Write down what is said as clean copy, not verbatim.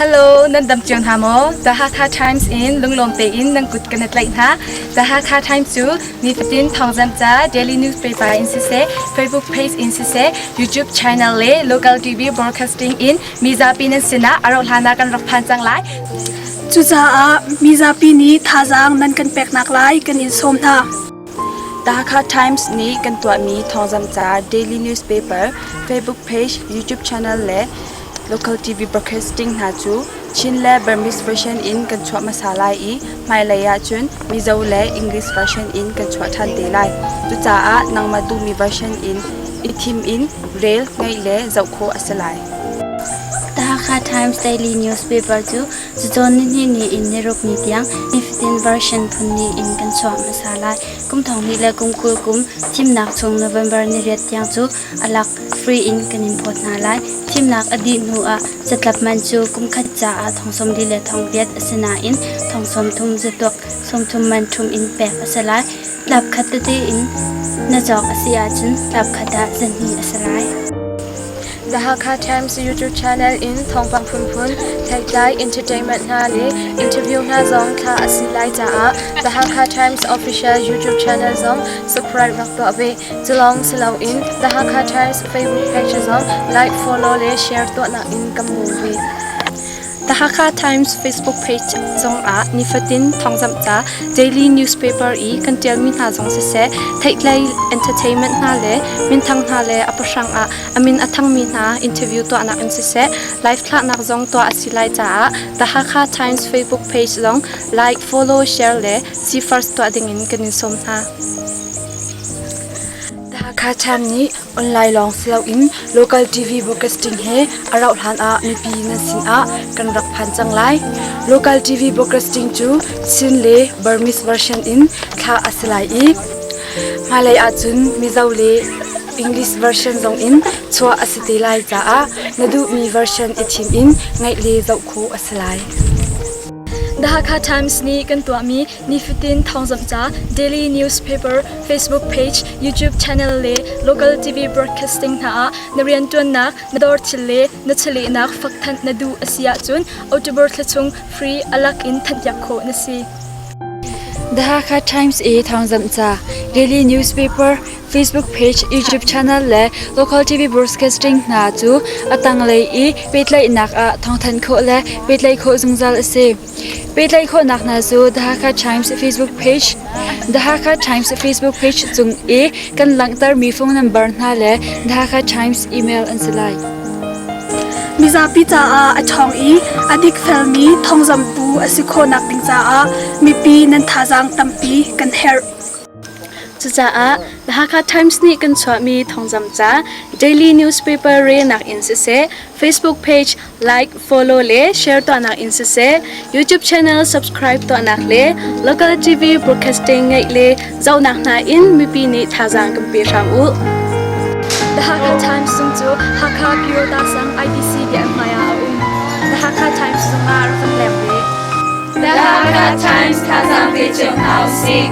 Hello, nan dam cio hna maw? The Hakha Times in lunglawm tein nan kut kan i tlaih hna. The Hakha Times cu nifatin thawngzamh ca, daily newspaper in siseh, Facebook page in siseh, YouTube channel le local TV broadcasting in mizapi nan sinah a rauh hlan ah kan rak phan cang lai. Cucaah mizapi nih thazaang nan kan peknak lai kan in sawm hna. The Hakha Times nih kan tuahmi thawngzamh ca, daily newspaper, Facebook page, YouTube channel le local TV broadcasting hna cu Chin le Burmese version in kan chuah hmasa lai i hmailei ahcun Mizo le English version in kan chuah ṭhan te lai. Cucaah nangmah duhmi version in i thim in rel, ngaih le zoh khawh a si lai. The Hakha Times Daily Newspaper cu cacawn nihnih ni in niruk ni tiang nifatin version phunhnih in kan chuah hmasa lai. Kum 20 le kum 20 kum thimnak chung November ni riat tiang cu a lak free in kan in phawt hna lai. Thimnak a dih hnu ah catlap man cu kum khat caah thong 40 le thong riat a si nain thong 30 zatuak 30 man ṭhum in pek a si lai. Tlap khat tete in na cawk a si ahcun tlap khat ah zahnih a si lai. The Hakha Times YouTube channel in thawngpang phunphun, theitlai, entertainment hna le interview hna zong thlah a si lai caah The Hakha Times official YouTube channel zong subscribe rak tuah ve. Culawng si loin The Hakha Times Facebook page zong like, follow le share tuahnak in kan bawm ve. The Hakha Times Facebook page zongah nifatin thawngzamh ca, daily newspaper i kan ṭialmi hna zong siseh, theihtlei entertainment hna le minthang hna le a pahrang ah a min a thangmi hna interview tuahnak in siseh, live thlahnak zong tuah a si lai caah The Hakha Times Facebook page zong like, follow, share le see first tuah dingin kan in sawm hna. The Hakha Times nih Online lawng si loin local TV broadcasting he a rauh hlan ah mipi nan sin ah kan rak phan cang lai. Local TV broadcasting cu Chin le Burmese version in thlah a si lai i hmailei ahcun Mizo le English version zong in chuah a si te lai caah na duhmi version i thim in ngaih le zoh khawh a si lai. The Hakha Times nih kan tuahmi nifatin thawngzamh ca, daily newspaper, Facebook page, YouTube channel le local TV broadcasting hna ah na rianṭuannak, na dawr thil le na chawlehnak fakthanh na duh a si ahcun October thla chung free a lak in thanhpiak khawh na si. The Hakha Times i thawngzamh ca, daily newspaper, Facebook page, YouTube channel le local TV broadcasting hna cu a tanglei i pehtlaihnak ah thawngthanh khawh le pehtlaih khawh zungzal a si. Pehtlaih khawhnak hna cu The Hakha Times Facebook page, The Hakha Times Facebook page cung i kan langhtermi phone number hna le The Hakha Times email an si lai. Mizapi caah a ṭhawng i a dikfelmi thawngzamhtu a si khawhnak ding caah mipi nan thazaang tampi kan herh. Cucaah The Hakha Times nih kan chuahmi thawngzamh ca, daily newspaper relnak in siseh, Facebook page like, follow le share tuahnak in siseh, YouTube channel subscribe tuahnak le local TV broadcasting ngaih le zohnak hna in mipi nih thazaang kan pe hram u. The Hakha Times zung cu Hakha Pyota sang IBC biakinn hmai ah a um. The Hakha Times zung ah rak kan leng ve. The Hakha Times thazaang pe cio hna usih.